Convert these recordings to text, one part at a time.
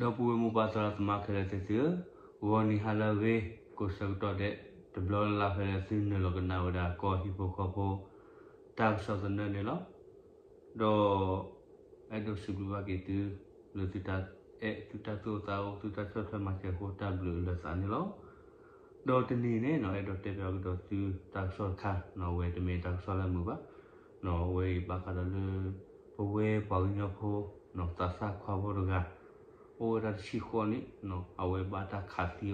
ဒီပုၢ်ဝဲၢ်မိၢ်ပၢ်သရၣ်သမါခဲလၢာ်သ့ၣ်သုဧၢ, ဂီၤနံၤဟါလၢအဂ့ၤ, ကိးဆၢကတီၢ်ဒဲး တဘျီလၢ်လၢ်ဖဲလၢသုနုာ်လီၤကနၣ်ဝဲဒၣ်ကီၢ်ဟံၣ်ဖိဃီဖိ တၢ်ကစီၣ်သနၢၣ်န့ၣ်လီၤ. ဒီး အဲၣ်ဒိးစံးဘျုးဘၣ်က့ၤသု လၢသုတၢ်အဲၣ် သုတၢ်သူၣ်အိၣ်သးအိၣ် သုတၢ်ဆီၣ်ထွဲမၤစၢၤအဃိ တၢ်ဘျုးလၢသးန့ၣ်လီၤ. ဒီးတနံၤန့ၣ်နီၤ အဲၣ်ဒိးတဲပၠးကဒီးသုတၢ်ကစီၣ်တခါနီၤ အဝဲတမ့ၢ်တၢ်ကစီၣ်လၢအမုာ်ဘၣ်, အဝဲအံၤဘၣ်ဃးဒီးလၢ ပဝဲပှၤကညီဖိ သးစၢ်ခွါဖိတဂၤ အိၣ်ဝဲဒၣ်တဆံဃိးနံၣ် အဝဲဘၣ်တၢ်ခးသံအီၤ ဒီး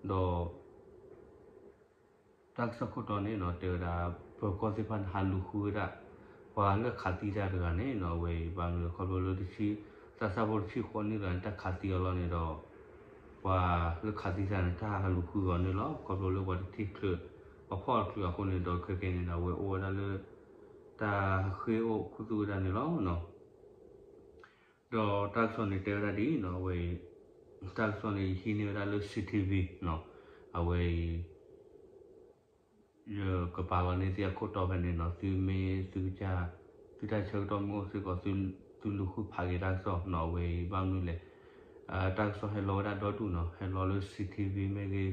တၢ်ကစီၣ်ခိၣ်တီန့ၣ်နီၤ တဲဝဲဒၣ် ပၢၤကီၢ်သ့ၣ်တဖၣ်န့ၣ် ဟးလူၤဃုဝဲဒၣ် ပှၤလၢခးသံတၢ်တဂၤန့ၣ်နီၤ အဝဲအံၤဘၣ်မနုၤလဲၣ် ခီဖျိလၢတဆံ သးစၢ်ဖိတဆံဃိးနံၣ်တဂၤန့ၣ် တၢ်ခးသံအီၤလီၤန့ၣ်ဒီး ပှၤလၢခးသံတၢ်န့ၣ် တၢ်ဟးလူၤဃုအီၤန့ၣ်လီၤ. ခီဖျိလၢပှၤတထံၣ်ချုး ပှၤဖီၣ်အီၤချုးအဃိန့ၣ်ဒီး ခဲကနံၣ်န့ၣ် အဝဲအိၣ်ဝဲဒၣ်လၢ တၢ်ဃ့အိၣ်ခူသူၣ်ဝဲဒၣ်န့ၣ်လီၤ. ဒီးတၢ်ကစီၣ်န့ၣ်တဲဝဲဒၣ်ဒ်အံၤနီၤ အဝဲအံၤ တၢ်ကစီၣ်န့ၣ် ယဟံးန့ၢ်ဝဲဒၣ်လၢ CTV နီၤ အဝဲအံၤ ယကပာ်လီၤန့ၢ်သုအခိၣ်တီဖဲန့ၣ်နီၤ သုမ့ၢ်သုကစၢ် သုတၢ်ဆၢကတီၢ်မ့ၢ်အိၣ်စ့ၢ်ကီး သုလူၤဃုဖးက့ၤတၢ်ကစီၣ်နီၤ အဝဲအံၤဘၣ်မနုၤလဲၣ် တၢ်ကစီၣ်ဟဲလီၤဝဲဒၣ်ဒီဒူၣ်နီၤ ဟဲလီၤလၢ CTV မ့ၢ်ဂ့ၤ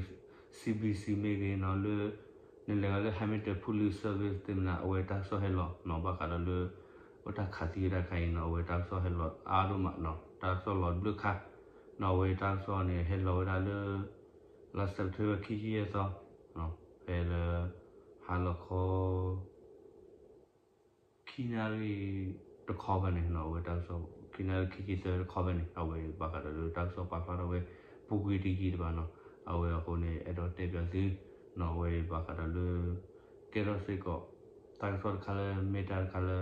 CBC မ့ၢ်ဂ့ၤနီၤ လၢ နလဲၤဝဲလၢ Hamilton Police Service သ့ၣ်မနၤ အဝဲတၢ်ကစီၣ်ဟဲလီၤနီၤ ဘၣ်ဃးဒီးလၢ အိၣ်တၢ်ခးသံဝဲဒၣ်ခါအံၤနီၤ အဝဲတၢ်ကစီၣ်ဟဲလီၤအါဒိၣ်မးနီၤ တၢ်ကစီၣ်လီၤတဘျုးခါနီၤ အဝဲတၢ်ကစီၣ်န့ၣ် ဟဲလီၤဝဲဒၣ်လၢ လါ September ခံဆံယဲၢ်သီ ဖဲလၢ ဟါလီၤခီ ခံနၣ်ရံၣ်တခီဖဲန့ၣ်နီၤ အဝဲတၢ်ကစီၣ် ခံနၣ်ရံၣ်ခံဆံသၢတခီဖဲန့ၣ် အဝဲဘၣ်ဃးဒီးလၢတၢ်ကစီၣ်ပာ်ဖျါထီၣ်ဝဲ ပူၤကွံာ်တယံာ်တဘၣ်နီၤ အဝဲအဃိန့ၣ် အဲၣ်ဒိးတဲပၠးသုနီၤ အဝဲဘၣ်ဃးဒီးလၢ ကဲထီၣ်စ့ၢ်ကီး တၢ်ကစီၣ်တခါလၢ မ့ၢ်တၢ်တခါလၢ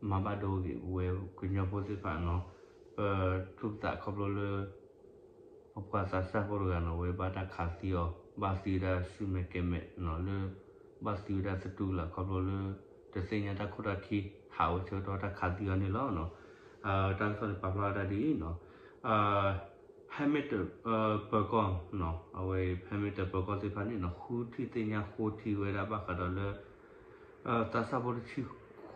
မၤဘၣ်ဒိဂ့ၤဝဲကညီဖိသ့ၣ်တဖၣ်နီၤ ပသူၣ်ပသးခီဖျိလၢ ပပှၤသးစၢ်ဖိတဂၤနီၤ အဝဲဘၣ်တၢ်ခးသံအီၤ ဘၣ်သံဝဲဒၣ်ဆူမဲာ်ကဲမဲာ်နီၤ လၢ ဘၣ်သံဝဲဒၣ်သတူၢ်ကလာ်ခီဖျိလၢ တသ့ၣ်ညါတၢ်ခိၣ်တၢ်ခံ ဟးဝဲဆၢကတီၢ်တၢ်ခးသံအီၤန့ၣ်လီၤ. တၢ်ကစီၣ်န့ၣ်ပာ်ဖျါဝဲဒၣ်ဒ်အံၤနီၤ Hamilton ပၢၤကီၢ်နီၤ အဝဲ Hamilton ပၢၤကီၢ်သ့ၣ်တဖၣ်န့ၣ်နီၤ ဃုထံၣ်သ့ၣ်ညါဃိထံဝဲဒၣ်ဘၣ်ဃးဒီးလၢ သးစၢ်ဖိတဆံဃိး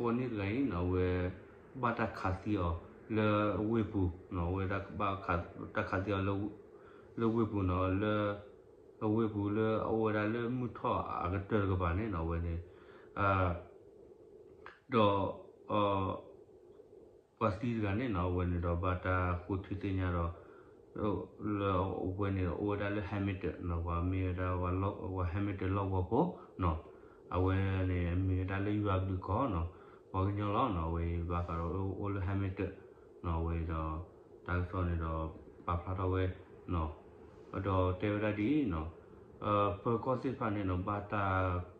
နံၣ်တဂၤအံၤနီၤ အဝဲ ဘၣ်တၢ်ခးသံအီၤ လၢဝ့ၢ်ပူၤနီၤ အဝဲဒၣ် တၢ်ခးသံအီၤ လၢဝ့ၢ်ပူၤနီၤ လၢ အဝ့ၢ်ပူၤလၢအအိၣ်ဝဲဒၣ်လၢမုၢ်ထီၣ်အကတၢၢ်တကပၤန့ၣ်နီၤ အဝဲန့ၣ် ဒီး ပှၤသံတဂၤန့ၣ်နီၤ အဝဲန့ၣ်ဒီးဘၣ်တၢ်ဃုထံသ့ၣ်ညါဒီး လၢအဝဲန့ၣ်ဒီးအိၣ်ဝဲဒၣ်လၢ Hamilton နီၤ ပှၤမ့ၢ်ဝဲဒၣ် ပှၤ Hamilton လီၢ်ကဝီၤဖိနီၤ အဝဲန့ၣ်မ့ၢ်ဝဲဒၣ်လၢယွၤဘျုးကီၢ်နီၤ ပှၤကညီလီၤနီၤ အဝဲဘၣ်ဃးဒီးအိၣ်လၢ Hamilton နီၤ အဝဲဒီး တၢ်ကစီၣ်န့ၣ်ဒီး ပာ်ဖျါထီၣ်ဝဲနီၤ ဒီးတဲဝဲဒၣ်ဒ်အံၤနီၤ ပၢၤကီၢ်သ့ၣ်တဖၣ်န့ၣ်နီၤ ဘၣ်တၢ်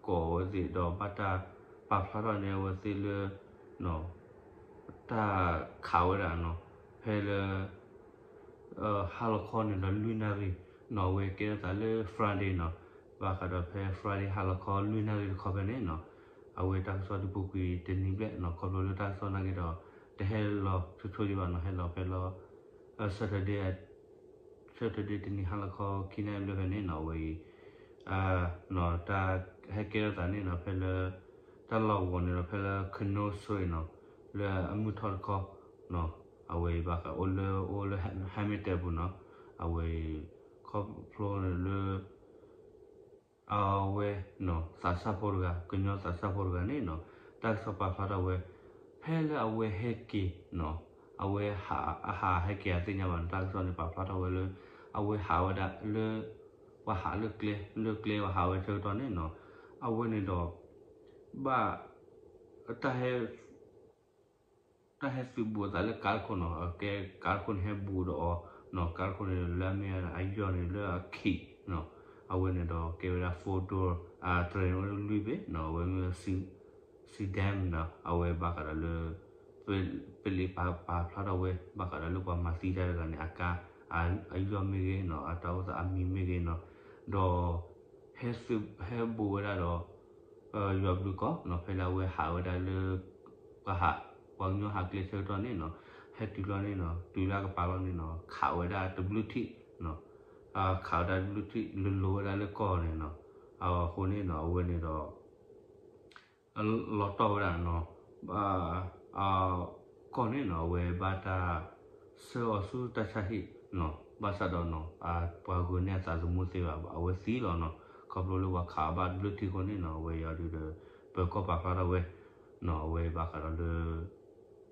ကိးဝဲသ့ၣ်ဒီး ဘၣ်တၢ်ပာ်ဖျါထီၣ်န့ၢ်အဝဲသ့ၣ်လၢ တၢ်ခးဝဲဒၣ်နီၤ ဖဲလၢ ဟါလီၤခီန့ၣ်ဒီးလွံၢ်နၣ်ရံၣ်နီၤ အဝဲကဲထီၣ်သးလၢ Friday နီၤ ဘၣ်ဃးဒီးဖဲ Friday ဟါလီၤခီလွံၢ်နၣ်ရံၣ်တခီဖဲန့ၣ်နီၤ အဝဲတၢ်ကစီၣ်ဒုးပူၤကွံာ်တနံၤဘျဲၣ်နီၤ ခီဖျိလၢတၢ်ကစီၣ်နာ်က့ဒီး တဟဲလီၤဆိဆိဒံးဘၣ်နီၤ ဟဲလီၤဖဲလၢ Saturday Saturday တနံၤဟါလီၤခီခံနၣ်ရံၣ်ဘျဲၣ်ဖဲန့ၣ်နီၤ အဝဲအံၤ တၢ်ဟဲကဲထီၣ်သးန့ၣ်နီၤ ဖဲလၢ တၢ်လီၢ်ကဝီၤန့ၣ်ဒီး ဖဲလၢ Kano Sui နီၤ လၢအမုၢ်ထီၣ်တခီနီၤ အဝဲအံၤဘၣ်ဃးအိၣ်လၢ အိၣ်လၢ Hamilton ပူၤနီၤ အဝဲအံၤ ခီဖျိလၢ အဝဲနီၤ သးစၢ်ဖိတဂၤ ကညီသးစၢ်ဖိတဂၤန့ၣ်နီၤ တၢ်ကစီၣ်ပာ်ဖျါထီၣ်ဝဲ ဖဲလၢအဝဲဟဲက့ၤနီၤ အဝဲဟးအဟးဟဲက့ၤအသ့ၣ်ညါဘၣ်နီၤ တၢ်ကစီၣ်န့ၣ် ပာ်ဖျါထီၣ်ဝဲလၢ အဝဲဟးဝဲဒၣ်လၢ ပှၤဟးလၢကျဲ လၢကျဲပှၤဟးဝဲဆၢကတီၢ်န့ၣ်နီၤ အဝဲန့ၣ်ဒီး ဘၣ် တၢ်ဟဲ တၢ်ဟဲသုးဘူးအသးလၢကါတခိၣ်နီၤ အကဲကါတခိၣ်န့ၣ်ဟဲဘူးဒီးအီၤနီၤ ကါတခိၣ်န့ၣ်လၢအမ့ၢ်အယီၢ်န့ၣ်လၢအခံးနီၤ အဝဲန့ၣ်ဒီးကဲဝဲဒၣ် four door အ train ဝဲလွံၢ်ဘ့ၣ်နီၤ အဝဲမ့ၢ် sedan နီၤ အဝဲဘၣ်ဃးဒီးလၢ ပလံးပာ်ဖျါထီၣ်ဝဲ ဘၣ်ဃးဒီးလၢပှၤမၤသံတၢ်တဂၤန့ၣ် အကါ အယီၢ်မ့ၢ်ဂ့ၤနီၤ အတၢ်အိၣ်သးအမံၤမ့ၢ်ဂ့ၤနီၤ ဒီး ဟဲဘူးဝဲဒၣ်ဒီး ယွၤဘျုးကီၢ်နီၤ ဖဲလၢအဝဲဟးဝဲဒၣ်လၢ ပှၤဟး ပှၤကညီဟးကျဲဆၢကတီၢ်န့ၣ်နီၤ ဟဲတုၤလီၤန့ၣ်နီၤ တုၤလၢအကပၤလီၤန့ၣ်နီၤ ခးဝဲဒၣ်တဘျုးထံးနီၤ ခးဝဲဒၣ်တဘျုးထံးလိၤလိၤဝဲဒၣ်လၢကီၢ်န့ၣ်နီၤ အဃိန့ၣ်နီၤ အဝဲန့ၣ်ဒီး လီၤတီၢ်ဝဲဒၣ်နီၤ ကီၢ်န့ၣ်နီၤ အဝဲဘၣ်တၢ် ဆှၢအီၤဆူတၢ်ဆါဟံၣ်နီၤ, ဘၣ်ဆၣ်ဒီးနီၤ ပှၤဂုာ်န့ၢ်အသးသမူသ့ဘၣ် အဝဲသံလီၤနီၤ. ခီဖျိလၢပှၤခးအီၤဘၣ်တဘျုးထံးအဃိန့ၣ်နီၤ အဝဲအံၤဒုးဒီး ပၢၤကီၢ်ပာ်ဖျါထီၣ်ဝဲနီၤ, အဝဲဘၣ်ဃးဒီးလၢ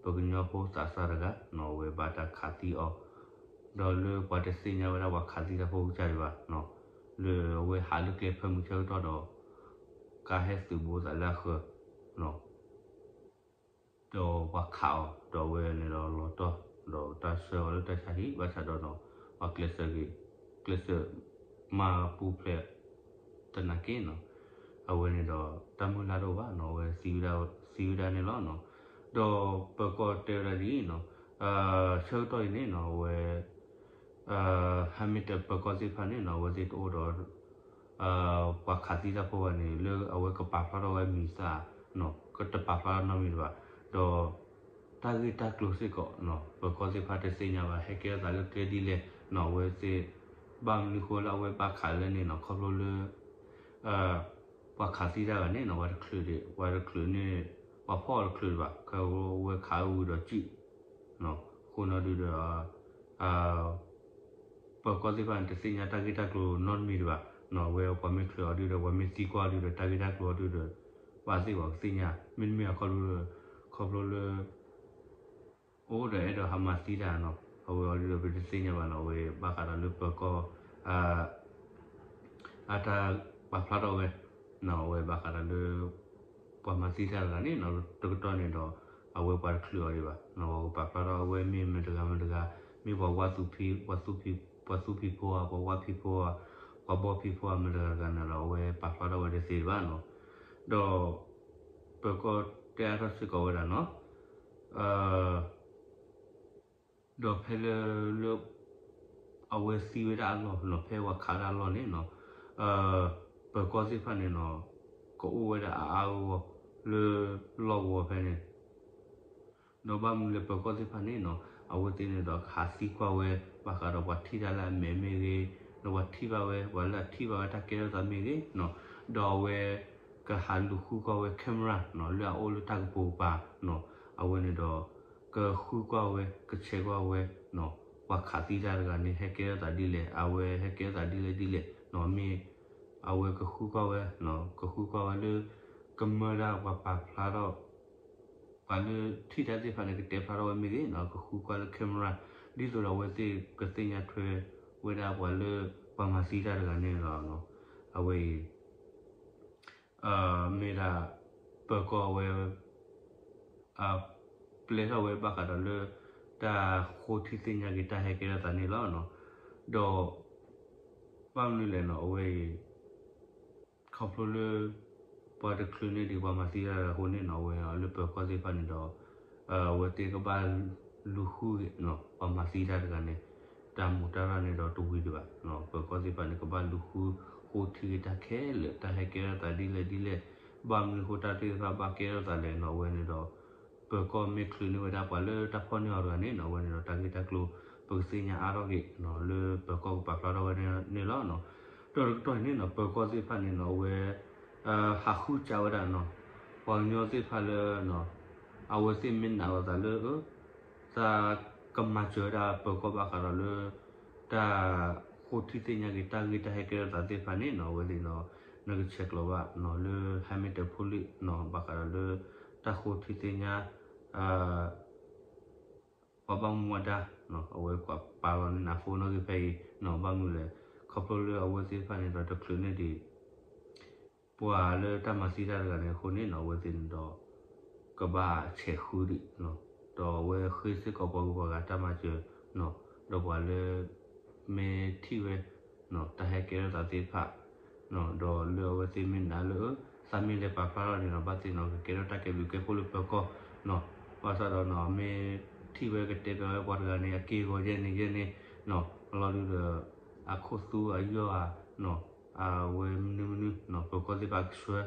ပကညီဖိသးစၢ်တဂၤနီၤ အဝဲဘၣ်တၢ်ခးသံအီၤ, ဒီးလၢပှၤတသ့ၣ်ညါဝဲဒၣ်ပှၤခးသံတၢ်ဖိကစၢ်ဒံးဘၣ်နီၤ, လၢအဝဲဟးလၢကျဲဖၢမုၢ်ဆၢကတီၢ်ဒီး ကါဟဲသုးဘူးသးလၢအဃၢၤနီၤ ဒီးပှၤခးအီၤ ဒီးအဝဲန့ၣ်ဒီးလီၤတီၢ်, ဒီးတၢ်ဆှၢအီၤလၢတၢ်ဆါဟံၣ် ဘၣ်ဆၣ်ဒီးနီၤ ပှၤကျဲးစၢးဂ့ၤ ကျဲးစၢးမၤပူၤဖျဲးသနာ်က့နီၤ, အဝဲန့ၣ်ဒီးတၢ်မုၢ်လၢ်တအိၣ်ဘၣ်နီၤ အဝဲသံဝဲဒၣ် သံဝဲဒၣ်န့ၣ်လီၤနီၤ. ဒီးပၢၤကီၢ်တဲဝဲဒၣ်ဒ်အံၤနီၤ, ဆၢကတီၢ်အံၤန့ၣ်နီၤ အဝဲ ဟးမ့ၢ်တပၢၤကီၢ်သ့ၣ်တဖၣ်န့ၣ်နီၤ အဝဲသ့ၣ်တအိၣ်ဒီး ပှၤခးသံတၢ်ဖိဘၣ်န့ၣ် လၢအဝဲကပာ်ဖျါထီၣ်ဝဲမံၤသၣ်နီၤ ကတပာ်ဖျါထီၣ်နီတမံၤတဘၣ်, ဒီးတၢ်ဂ့ၢ်တၢ်ကျိၤစ့ၢ်ကီးနီၤ ပၢၤကီၢ်သ့ၣ်တဖၣ်တသ့ၣ်ညါဘၣ် ဟဲကဲထီၣ်သးလၢကျဲဒ်လဲၣ်နီၤ အဝဲသ့ၣ် ဘၣ်မနုၤဃိလၢအဝဲဘၣ်ခးလဲၣ်န့ၣ်နီၤ ခီဖျိလၢ ပှၤခးသံတၢ်ဂၤန့ၣ်နီၤ ပှၤတချုးဒံး ပှၤတချုးန့ၣ် ပှၤဖီၣ်အီၤတချုးဒံးဘၣ် ခဝဲခးဝံၤဒီးစံၣ် အဃိနီၤဒုးဒီး ပၢၤကီၢ်သ့ၣ်တဖၣ်န့ၣ် တသ့ၣ်ညါတၢ်ဂ့ၢ်တၢ်ကျိၤနီတမံၤဒံးဘၣ်နီၤ အဝဲပှၤမ့ၢ်ချုးအီၤဒုးဒီး ပှၤမ့ၢ်သံကွၢ်အီၤဒုးဒီး တၢ်ဂ့ၢ်တၢ်ကျိၤအီၤဒုးဒီး ဘၣ်သ့ၣ်ပှၤကသ့ၣ်ညါ မ့တမ့ၢ်အခီပညီ ခီဖျိလၢ အိၣ်ဒီးအဲၣ်ဒိးဟးမၤသံတၢ်နီၤ အဝဲအီၤဒုးဒီး ပတသ့ၣ်ညါဘၣ်နီၤ အဝဲဘၣ်ဃးဒီးလၢပၢၤကီၢ် အတၢ်ပာ်ဖျါထီၣ်ဝဲနီၤ အဝဲဘၣ်ဃးဒီးလၢ ပှၤမၤသံတၢ်တဂၤန့ၣ်နီၤ တကတီၢ်န့ၣ်ဒီး အဝဲပှၤတချုးအီၤဒံးဘၣ်နီၤ ပှၤကပာ်ဖျါထီၣ်အဝဲမ့ၢ်မတၤတဂၤမတၤတဂၤ မ့ၢ်ပှၤဝါသူၣ်ဖံ ပှၤသူၣ်ဖံ ပှၤသူၣ်ဖံဖိဧါ ပှၤဝါဖံဖိဧါ ပှၤဘီဖံဖိဧါ မတၤတဂၤတဂၤန့ၣ်ဒီး အဝဲပာ်ဖျါထီၣ်ဝဲတသ့ဘၣ်နီၤ ဒီး ပၢၤကီၢ်တဲအါထီၣ်စ့ၢ်ကီးဝဲဒၣ်နီၤ ဒီးဖဲလၢ လၢ အဝဲသံဝဲဒၣ်အလီၢ်နီၤ ဖဲပှၤခးဒၣ်အလီၢ်န့ၣ်နီၤ ပၢၤကီၢ်သ့ၣ်တဖၣ်န့ၣ်နီၤ ကအိၣ်ဝဲဒၣ်အါအါဂီၢ်ဂီၢ်လၢလီၢ်ကဝီၤဖဲန့ၣ် ဒီးဘၣ်မနုၤလဲၣ်ပၢၤကီၢ်သ့ၣ်တဖၣ်န့ၣ်နီၤ အဝဲသ့ၣ်န့ၣ်ဒီးကဟးသံကွၢ်ဝဲ ဘၣ်ဃးဒီးပှၤထံၣ်တၢ်လၢအမဲာ်မ့ၢ်ဂ့ၤ, ဒီးပှၤထံၣ်ဘၣ်ဝဲ ပှၤလၢအထံၣ်ဘၣ်ဝဲတၢ်ကဲထီၣ်သးမ့ၢ်ဂ့ၤနီၤ, ဒီးအဝဲ ကဟးလူၤဃုကွၢ်ဝဲ camera နီၤ လၢအအိၣ်လၢတၢ်ကပိာ်ကပၤနီၤ, အဝဲန့ၣ်ဒီး ကဃုကွၢ်ဝဲ ကဆဲးကွၢ်ဝဲနီၤ, ပှၤခးသံတၢ်တဂၤန့ၣ် ဟဲကဲထီၣ်သးဒ်လဲၣ်, အဝဲဟဲကဲထီၣ်သးဒ်လဲၣ်ဒ်လဲၣ်နီၤ, မ့ၢ် အဝဲကဃုကွၢ်ဝဲ ကဃုကွၢ်ဝဲလၢ ကမၢဒၣ်ပှၤပာ်ဖျါထီၣ် ပှၤလၢထံၣ်တၢ်သ့ၣ်တဖၣ်န့ၣ် ကတဲဖျါထီၣ်ဝဲမ့ၢ်ဂ့ၤနီၤ, ကဃုကွၢ်လၢ camera ဒ်သိးဒီးအဝဲသ့ၣ်ကသ့ၣ်ညါထွဲဝဲဒၣ်ပှၤလၢ ပှၤမၤသံတၢ်တဂၤန့ၣ်လီၤ. အဝဲအံၤ မ့ၢ်ဒၣ် ပၢၤကီၢ်အဝဲ ပျဲထီၣ်ဝဲဘၣ်ဃးဒီးလၢ တၢ်ဃိထံသ့ၣ်ညါက့ၤတၢ်ဟဲကဲထီၣ်သးန့ၣ်လီၤ. ဒီး ဘၣ်မနုၤလဲၣ်နီၤ, အဝဲအံၤ ခီဖျိလၢ ပှၤတချုးန့ၢ်ဒံးပှၤမၤသံတၢ်တဂၤအဃိန့ၣ်နီၤ, အဝဲအီၤလၢပၢၤကီၢ်သ့ၣ်တဖၣ်န့ၣ်ဒီး အဝဲသ့ၣ်ကဘၣ်လူၤဃုဂ့ၤနီၤ, ပှၤမၤသံတၢ်တဂၤန့ၣ် တၢ်မူးတၢ်ရၢ်န့ၣ်ဒီးတဝံၤဒံးဘၣ်နီၤ, ပၢၤကီၢ်သ့ၣ်တဖၣ်န့ၣ် ကဘၣ်လူၤဃု ဃိထံဂ့ၤတၢ်ခဲလၢာ်, တၢ်ဟဲကဲထီၣ်သးဒ်လဲၣ်ဒ်လဲၣ်, ဘၣ်မနုၤဃိတၢ်သ့ၣ်တဖၣ်ဘၣ်ကဲထီၣ်သးလဲၣ်နီၤ, အဝဲန့ၣ်ဒီး ပၢၤကီၢ်မ့ၢ်ချုးန့ၢ်ဝဲဒၣ်ပှၤလၢတၢ်ဖီၣ်န့ၢ်အီၤတဂၤန့ၣ်နီၤ, အဝဲန့ၣ်ဒီး တၢ်ဂ့ၢ်တၢ်ကျိၤ ပကသ့ၣ်ညါအါထီၣ်က့ၤနီၤ, လၢပၢၤကီၢ်ကပာ်ဖျါထီၣ်ဝဲန့ၣ်လီၤ. ဒီးတကတီၢ်အံၤန့ၣ်နီၤ, ပၢၤကီၢ်သ့ၣ်တဖၣ်န့ၣ်နီၤ, အဝဲ ဟးဃုစးဝဲဒၣ်နီၤ, ပှၤကညီသ့ၣ်တဖၣ်လၢ အဝဲသ့ၣ်မ့ၢ်နာ်လိာ်သးလၢ သးကမၤစၢၤဝဲဒၣ်ပၢၤကီၢ်ဘၣ်ဃးဒီးလၢ တၢ်ဃိထံသ့ၣ်ညါက့ၤ တၢ်ဂ့ၢ်တၢ်ဟဲကဲထီၣ်သးသ့ၣ်တဖၣ်န့ၣ်နီၤ, အဝဲသ့ၣ်နီၤ နကဆဲးကျိးဘၣ်နီၤ, လၢဟဲမ့ၢ်တဖိလံနီၤ, ဘၣ်ဃးဒီးလၢ တၢ်ဃိထံသ့ၣ်ညါ ပှၤဘၣ်မူဘၣ်ဒါ အဝဲကွၢ်ပာ်လီၤန့ၢ်နၤ phone နီၣ်ဂံၢ်ဖဲအံၤနီၤ, ဘၣ်မနုၤလဲၣ်, ခီဖျိလၢအဝဲသ့ၣ်တဖၣ်န့ၣ်ဒီး တချုးန့ၢ်ဒံး ပှၤလၢတၢ်မၤသံတၢ်တဂၤန့ၣ်အဃိန့ၣ်နီၤ, အဝဲသ့ၣ်န့ၣ်ဒီး ကဘၣ်ဆဲးဃုဒံးနီၤ, ဒီးအဝဲဃ့စ့ၢ်ကီးပှၤဂုၤပှၤဂၤတၢ်မၤစၢၤနီၤ, ဒီးပှၤလၢ မ့ၢ်ထံၣ်ဝဲ တၢ်ဟဲကဲထီၣ်သးသ့ၣ်တဖၣ် ဒီးလၢအဝဲသ့ၣ်မ့ၢ်နာ်လၢ သးမ့ၢ်လဲၤပာ်ဖျါထီၣ်န့ၣ်ဒီး ဘၣ်သ့ၣ်နီၤ ကကဲထီၣ်တၢ်ကဲဘျုးကဲဖှိၣ်လၢပၢၤကီၢ်နီၤ, ဘၣ်ဆၣ်ဒီးနီၤ မ့ၢ်ထံၣ်ဝဲကတဲပၠးဝဲပှၤတဂၤန့ၣ် အက့ၢ်အဂီၤယဲၢ်န့ၣ်ယဲၢ်န့ၣ်နီၤ, အလီၢ်ဒုးဒီး အခိၣ်သူအယီၢ်ဧါနီၤ, အဝဲမနုၤမနုၤနီၤ, ပၢၤကီၢ်သ့ၣ်တဖၣ်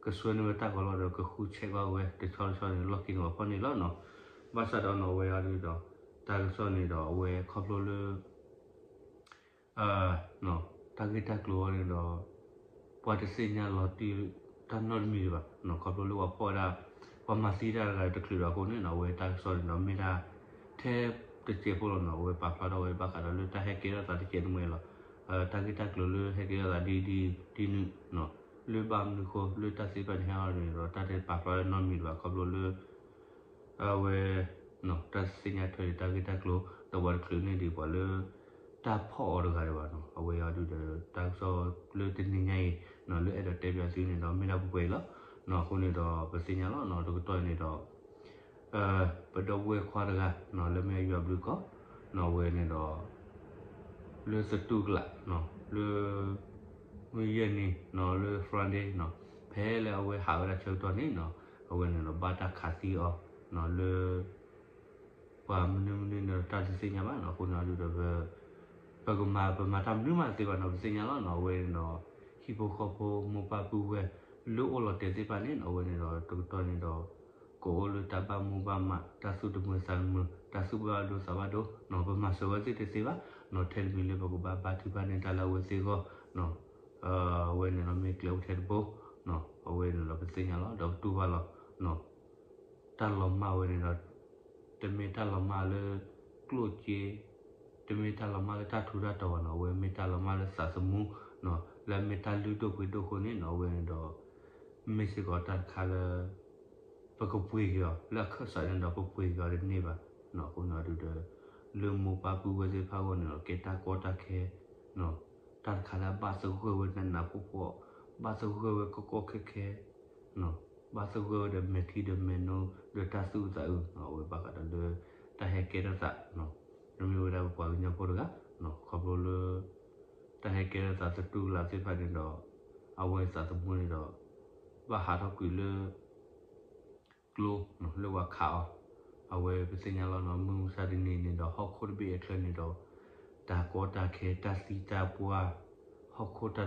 ကဆှၢန့ၢ်ဝဲတၢ်ဂီၤလီၤဒီး ကဃုဆဲးကွၢ်ဝဲတဆီတဆီန့ၣ် လီၢ်ခံန့ၣ်ပှၤဖီၣ်န့ၣ်လီၤနီၤ, ဘၣ်ဆၣ်ဒီးနီၤ အဝဲအီၤဒုးဒီး တၢ်ကစီၣ်န့ၣ်ဒီး အဝဲခီဖျိလၢ တၢ်ဂ့ၢ်တၢ်ကျိၤအံၤန့ၣ်ဒီး ပှၤတသ့ၣ်ညါလီၤတံၢ်တၢ်နီတမံၤဒံးဘၣ်နီၤ, ခီဖျိလၢပှၤဖီၣ်ဝဲဒၣ် ပှၤမၤသံတၢ်တဂၤတချုးဒီးအဃိန့ၣ်နီၤ, အဝဲတၢ်ကစီၣ်န့ၣ်ဒီးမ့ၢ်ဒၣ် ထဲ တစဲးဖိလီၤနီၤ, အဝဲပာ်ဖျါထီၣ်ဝဲဘၣ်ဃးဒီးလၢတၢ်ဟဲကဲထီၣ်သးတစဲးတမှဲလီၤ. တၢ်ဂ့ၢ်တၢ်ကျိၤလၢဟဲကဲထီၣ်သးဒ်ဒ်ဒ်နုၤနီၤ, လၢဘၣ်မနုၤဃိ လၢတၢ်သ့ၣ်တဖၣ်န့ၣ်ဟဲအီၤန့ၣ်ဒီး တၢ်တပာ်ဖျါလၢနီတမံၤဘၣ် ခီဖျိလၢ အဝဲ တၢ်သ့ၣ်ညါထွဲဒံးတၢ်ဂ့ၢ်တၢ်ကျိၤ ဒီးပှၤတချုးန့ၢ်ဒံးပှၤလၢ တၢ်ဖီၣ်အီၤတဂၤဒံးဘၣ်နီၤ. အဝဲအံၤဒုးဒီး တၢ်ကစီၣ်လၢတနံၤညါအံၤ လၢအဲၣ်ဒိးတဲပၠးသုန့ၣ်ဒီး မ့ၢ်ဒၣ်ပှဲၤပှဲၤအံၤလီၤ. အဃိန့ၣ်ဒီး ပသ့ၣ်ညါလီၤနီၤ တကတီၢ်အံၤန့ၣ်ဒီး ပဒီပုၢ်ဝဲၢ်ခွါတဂၤနီၤ လၢမ့ၢ်အယွၤဘျုးကီၢ်နီၤ အဝဲန့ၣ်ဒီး လၢသတူၢ်ကလာ်နီၤ လၢ မုၢ်ယဲၢ်နံၤနီၤ လၢ Friday နီၤ ဖဲလၢအဝဲဟးဝဲဒၣ်ဆၢကတီၢ်န့ၣ်နီၤ အဝဲန့ၣ်ဒီးဘၣ်တၢ်ခးသံအီၤနီၤ လၢ ပှၤမနုၤမနုၤန့ၣ်ဒီးတၢ်တသ့ၣ်ညါဘၣ်နီၤ. အဃိန့ၣ်အီၤဒုးဒီး ပ ပကမၤ ပမၤတၢ်မနုၤမးတသ့ဘၣ်နီၤ ပသ့ၣ်ညါလီၤနီၤ. အဝဲန့ၣ်ဒီး ဟံၣ်ဖိဃီဖိမိၢ်ပၢ်ပုၢ်ဝဲၢ် လၢအိၣ်လီၤတဲာ်သ့ၣ်တဖၣ်န့ၣ်နီၤ အဝဲန့ၣ်ဒီး တကတီၢ်န့ၣ်ဒီး ကအိၣ်လၢတၢ်ဘၣ်မိၢ်ဘၣ်မး တၢ်သူၣ်တမုာ်သးတမုာ် တၢ်သူၣ်ဘၣ်ဒိသးဘၣ်ဒိနီၤ ပမၤစၢၤဝဲသ့ၣ်တသ့ဘၣ်နီၤ. ထဲတမံၤလၢပကဘၣ်ဘါထုကဖၣ်န့ၢ်တၢ်လၢအဝဲသ့ၣ်အဂီၢ်နီၤ အဝဲန့ၣ်ဒီးမ့ၢ်ကျဲအိၣ်ထဲတဘိနီၤ အဝဲန့ၣ်ဒီးပသ့ၣ်ညါလီၤ ဒီးပတူၢ်ဘၣ်လီၤနီၤ. တၢ်လီၤမၢ်ဝဲန့ၣ်ဒီး တမ့ၢ်တၢ်လီၤမၢ်လၢ ကျိၣ်စ့ တမ့ၢ်တၢ်လီၤမၢ်လၢတၢ်ထူးတၢ်တီၤဘၣ်နီၤ အဝဲမ့ၢ်တၢ်လီၤမၢ်လၢသးသမူနီၤ လၢအမ့ၢ်တၢ်လုၢ်ဒိၣ်ပှ့ၤဒိၣ်အဃိန့ၣ်နီၤ အဝဲန့ၣ်ဒီး မ့ၢ်စ့ၢ်ကီးတၢ်တခါလၢ ပကပှ့ၤက့ၤအီၤ လၢအခၢၣ်စးန့ၣ်ဒီးပပှ့ၤက့ၤအီၤတန့ၢ်ဘၣ်နီၤ. အဃိန့ၣ်အီၤဒုးဒီး လၢမိၢ်ပၢ်ပုၢ်ဝဲၢ်သ့ၣ်တဖၣ်အဂီၢ်န့ၣ်ဒီး ကဲတၢ်ကီတၢ်ခဲနီၤ တၢ်တခါလၢအဘၣ်သဂၢၢ်ဝဲနးနးဖှီၣ်ဖှီၣ် ဘၣ်သဂၢၢ်ဝဲကီကီခဲခဲနီၤ ဘၣ်သဂၢၢ်ဝဲဒီးမဲာ်ထံဒီးမဲာ်နိ ဒီးတၢ်သူၣ်အုးသးအုးနီၤ အဝဲဘၣ်ဃးဒီးလၢ တၢ်ဟဲကဲထီၣ်သးနီၤ မ့ၢ်ဝဲဒၣ်ပပှၤကညီဖိတဂၤနီၤ ခီဖျိလၢ တၢ်ဟဲကဲထီၣ်သးသတူၢ်ကလာ်သ့ၣ်တဖၣ်န့ၣ်ဒီး အဝဲသးသမူန့ၣ်ဒီး ဘၣ်ဟးထီၣ်ကွံာ်လၢ ကျိနီၤ လၢပှၤခးအီၤ အဝဲပသ့ၣ်ညါလီၤနီၤ မုၢ်မဆါတနံၤန့ၣ်ဒီး ဟီၣ်ခိၣ်တဘ့ၣ်အချၢန့ၣ်ဒီး တၢ်ကီတၢ်ခဲ တၢ်သံတၢ်ပှၢ် ဟီၣ်ခိၣ်တၢ်တ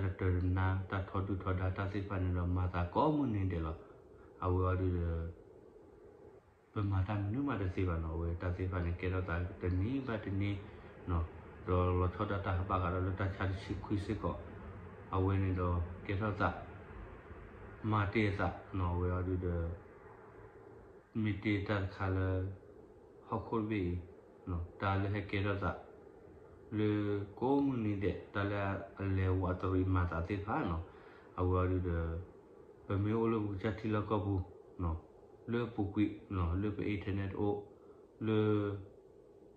တၢၤတနါ တၢ်ထီဒုၣ်ထီဒါတၢ်သ့ၣ်တဖၣ်န့ၣ်ဒီး မၤသးကိးမုၢ်နံၤဒဲးလီၤ. အဝဲအီၤဒုးဒီး ပမၤတၢ်မနုၤမးတသ့ဘၣ်နီၤ အဝဲတၢ်သ့ၣ်တဖၣ်န့ၣ် ကဲထီၣ်သးတနံၤဘၣ်တနံၤနီၤ ဒီးလီၤဆီဒၣ်တၢ်ဘၣ်ဃးဒီးလၢတၢ်ဆါတဆံခွံစ့ၢ်ကီး အဝဲန့ၣ်ဒီးကဲထီၣ်သး မၤတ့ၢ်အသးနီၤ အဝဲအီၤဒုးဒီး မ့ၢ်တ့ၢ်တၢ်တခါလၢ ဟီၣ်ခိၣ်တဘ့ၣ်အံၤ တၢ်လၢဟဲကဲထီၣ်သး လၢကိးမုၢ်နံၤဒဲး တၢ်လၢအလဲၤဝးတရံးမၤသးသ့ၣ်တဖၣ်နီၤ အဝဲအီၤဒုးဒီး ပမ့ၢ်အိၣ်လၢပကစၢ်ထံလီၢ်ကီၢ်ပူၤ လၢအပူၤကွံာ် လၢပ internet တအိၣ် လၢ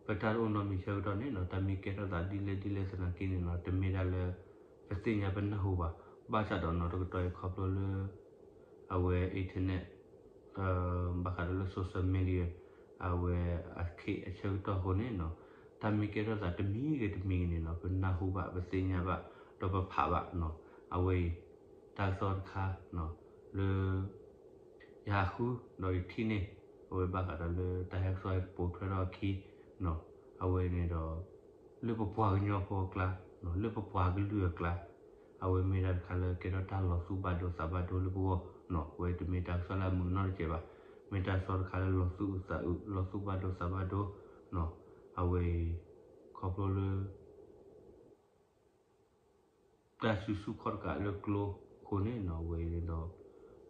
ပတၢ်တအိၣ်နီတမံၤဆၢကတီၢ်န့ၣ်နီၤ တၢ်မ့ၢ်ကဲထီၣ်သးဒ်လဲၣ်ဒ်လဲၣ်သနာ်က့န့ၣ်နီၤ တမ့ၢ်ဒၣ်လၢ ပသ့ၣ်ညါပနၢ်ဟူဘၣ်. ဘၣ်ဆၣ်ဒီးနီၤ တကတီၢ်အံၤခီဖျိလၢ အဝဲ internet ဘၣ်ဃးဒီးလၢ social media အဝဲအခ့အဆၢကတီၢ်အဃိန့ၣ်နီၤ တၢ်မ့ၢ်ကဲထီၣ်သးတမံၤဂ့ၤတမံၤဂ့ၤန့ၣ်နီၤ ပနၢ်ဟူဘၣ် ပသ့ၣ်ညါဘၣ် ဒီးပဖးဘၣ်နီၤ အဝဲအံၤ တၢ်ကစီၣ်တခါနီၤ လၢ ယဟးဃုဒီးယထံၣ်န့ၢ် အဝဲဘၣ်ဃးဒီးလၢတၢ်ဟဲကစီၣ်ဟဲကပိာ်ထွဲထီၣ်အခံနီၤ အဝဲန့ၣ်ဒီး လၢပပှၤကညီဖိအကျါ လၢပပှၤကလုာ်အကျါ အဝဲမ့ၢ်တၢ်တခါလၢကဲထီၣ်တၢ်လီၤသူၣ်ဘၣ်ဒိသးဘၣ်ဒိလၢပဂီၢ်နီၤ အဝဲတမ့ၢ်တၢ်ကစီၣ်လၢအမုာ်နီတစဲးဘၣ် မ့ၢ်တၢ်ကစီၣ်တခါလၢလီၤသူၣ်အုးသးအုး လီၤသူၣ်ဘၣ်ဒိသးဘၣ်ဒိနီၤ အဝဲအံၤ ခီဖျိလၢ တၢ်စုဆူၣ်ခီၣ်တကးလၢကျိအဃိန့ၣ်နီၤ အဝဲအံၤန့ၣ်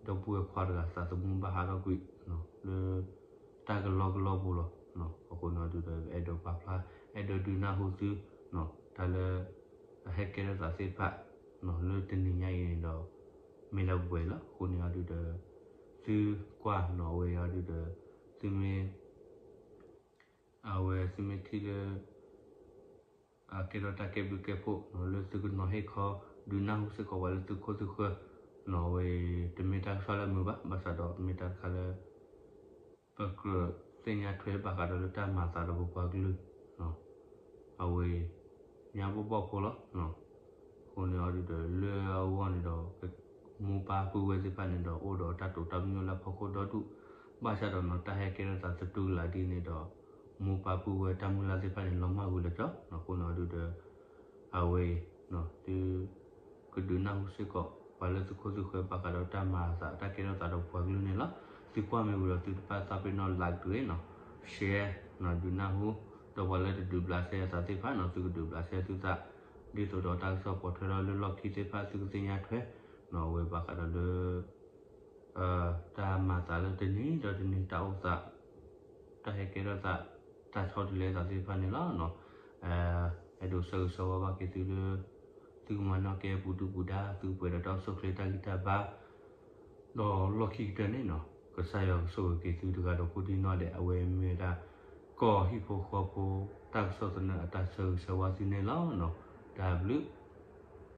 ဒီး ဒီပုၢ်ဝဲၢ်ခွါတဂၤသးသမူဘၣ်ဟးထီၣ်ကွံာ် လၢ တၢ်ကလီကလီပူၤလီၤ. အဃိန့ၣ်ဒုးဒီး အဲၣ်ဒိးပာ်ဖျါ အဲၣ်ဒိးဒုးနၢ်ဟူသု တၢ်လၢ အဟဲကဲထီၣ်သးသ့ၣ်တဖၣ် လၢတနံၤညါအံၤန့ၣ်ဒီး မ့ၢ်ဒၣ်ပှဲၤလီၤ. အဃိန့ၣ်ဒုးဒီး သုကွၢ်နီၤ အဝဲအံၤဒုးဒီး သုမ့ၢ် အဝဲသုမ့ၢ်ထံၣ်လၢ အကဲထီၣ်တၢ်ကဲဘျုးကဲဖှိၣ်နီၤ လၢသုကနီၤဟ့ၣ်ခီ ဒုးနၢ်ဟူစ့ၢ်ကီးပှၤလၢသုခိၣ်သုဃၢၤနီၤ အဝဲအံၤ တမ့ၢ်တၢ်ကစီၣ်လၢအမုာ်ဘၣ် ဘၣ်ဆၣ်ဒီးမ့ၢ်တၢ်တခါလၢ ပကြၢးသ့ၣ်ညါထွဲဘၣ်ဃးဒီးလၢတၢ်မၤသးဒီးပပှၤကလုာ်နီၤ အဝဲအံၤ ညါဘီၣ်ဘီၣ်ဖိလီၤ. အဃိန့ၣ်အီၤဒုးဒီး လၢအဂီၢ်န့ၣ်ဒီး မိၢ်ပၢ်ပုၢ်ဝဲၢ်သ့ၣ်တဖၣ်န့ၣ်ဒီး အိၣ်ဒီးတၢ်တိာ်တၢ်ပညိၣ်လၢအဖီခိၣ်ဒီဒူၣ် ဘၣ်ဆၣ်ဒီးနီၤ တၢ်ဟဲကဲထီၣ်သးသတူၢ်ကလာ်ဒ်န့ၣ်ဒီး မိၢ်ပၢ်ပုၢ်ဝဲၢ်တၢ်မုၢ်လၢ်သ့ၣ်တဖၣ်န့ၣ် လီၤမၢ်ဝံၤလၢၤကၠီ အဃိန့ၣ်အီၤဒုးဒီး အဝဲအံၤ သု ကဒုးနၢ်ဟူစ့ၢ်ကီး ပှၤလၢသုခိၣ်သုဃၢၤ ဘၣ်ဃးဒီးတၢ်မၤအသးတၢ်ကဲထီၣ်သးဒီးပပှၤကလုာ်န့ၣ်လီၤ. သုကွၢ်မ့ၢ်ဝံၤဒီး သုတဘၣ်သးပ့ၤနီၣ် like တဂ့ၤနီၤ share နီၤ ဒုးနၢ်ဟူ ဒီးပှၤလၢတဒုးဘျးစဲအသးသ့ၣ်တဖၣ်နီၤ သုကဒုးဘျးစဲသုသး ဒ်သိးဒီးတၢ်ကစီၣ်ပိာ်ထွဲထီၣ်လၢလီၢ်ခံသ့ၣ်တဖၣ် သုကသ့ၣ်ညါထွဲနီၤ အဝဲဘၣ်ဃးဒီးလၢ တၢ်မၤသးလၢတနံၤဒီးတနံၤ တၢ်အိၣ်သး တၢ်ဟဲကဲထီၣ်သး တၢ်ဆီတလဲအသးသ့ၣ်တဖၣ်န့ၣ်လီၤ. အဲၣ်ဒိးဆၢဂ့ၤဆၢဝါဘၣ်က့ၤသုလၢ သုကမၤနီၣ်ကဲပူၤဒုၣ်ပူၤဒါ သုကပှဲၤဒီးတၢ်အိၣ်ဆူၣ်အိၣ်ချ့တၢ်ဂံၢ်တၢ်ဘါ ဒီးလီၢ်ခံကတၢၢ်န့ၣ်နီၤ ကစၢ်ယွၤကဆိၣ်ဂ့ၤက့ၤသုတဂၤဒီးကိးဒံနီၢ်ဒဲး အဝဲမ့ၢ်ဝဲဒၣ် ကီၢ်ဟံၣ်ဖိဃီဖိ တၢ်ကစီၣ်သနၢၣ်အတၢ်ဆၢဂ့ၤဆၢဝါသုန့ၣ်လီၤ. တၢ်ဘျုး